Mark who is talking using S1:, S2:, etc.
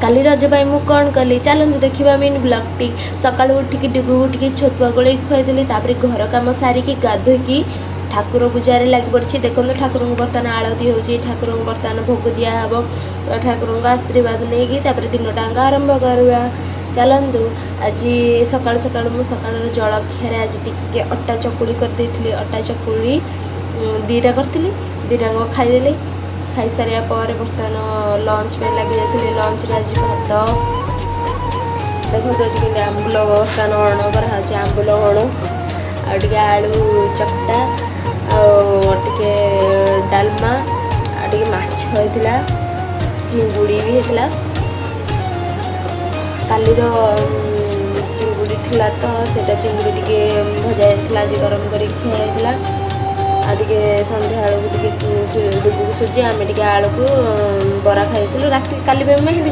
S1: କାଲି ରଜ ପାଇଁ ମୁଁ କ'ଣ କଲି, ଚାଲନ୍ତୁ ଦେଖିବା ମିନି ବ୍ଲଗ୍ଟି। ସକାଳୁ ଉଠିକି ଡୁଗୁକୁ ଟିକେ ଛତୁଆ ଗୋଳେଇକି ଖୁଆଇଦେଲି। ତାପରେ ଘର କାମ ସାରିକି ଗାଧୋଇକି ଠାକୁର ପୂଜାରେ ଲାଗି ପଡ଼ିଛି। ଦେଖନ୍ତୁ, ଠାକୁରଙ୍କୁ ବର୍ତ୍ତମାନ ଆଳତି ହେଉଛି। ଠାକୁରଙ୍କୁ ବର୍ତ୍ତମାନ ଭୋଗ ଦିଆହେବ। ଠାକୁରଙ୍କ ଆଶୀର୍ବାଦ ନେଇକି ତାପରେ ଦିନଟାଙ୍କ ଆରମ୍ଭ କରିବା। ଚାଲନ୍ତୁ, ଆଜି ସକାଳୁ ସକାଳୁ ମୁଁ ସକାଳର ଜଳଖିଆରେ ଆଜି ଟିକେ ଅଟା ଚକୁଳି କରିଦେଇଥିଲି। ଅଟା ଚକୁଳି 2ଟା କରିଥିଲି, 2ଟାଙ୍କ ଖାଇଦେଲି। ଖାଇସାରିବା ପରେ ବର୍ତ୍ତମାନ ଲଞ୍ଚ ପାଇଁ ଲାଗିଯାଇଥିଲି। ଲଞ୍ଚରେ ଆଜି ଭାତ। ଦେଖନ୍ତୁ, ଆଜି କେମିତି ଆମ୍ବୁଲ ବର୍ତ୍ତମାନ ଅଣ କରାହେଉଛି। ଆମ୍ବୁଲ ଅଣ ଆଉ ଟିକେ ଆଳୁ ଚକଟା ଆଉ ଟିକେ ଡାଲମା ଆଉ ଟିକେ ମାଛ ହେଇଥିଲା, ଚିଙ୍ଗୁଡ଼ି ବି ହେଇଥିଲା। କାଲିର ଚିଙ୍ଗୁଡ଼ି ଥିଲା ତ ସେଇଟା ଚିଙ୍ଗୁଡ଼ି ଟିକେ ଭଜା ହେଇଥିଲା, ଆଜି ଗରମ କରିକି ଖିଆ ହେଇଥିଲା। ଆଉ ଟିକେ ସନ୍ଧ୍ୟାବେଳକୁ ଟିକେ ଡୁଗୁକୁ ସୁଜି, ଆମେ ଟିକେ ଆଳୁକୁ ବରା ଖାଇଥିଲୁ। ରାତି କାଲି ବି ମେହେନ୍ଦି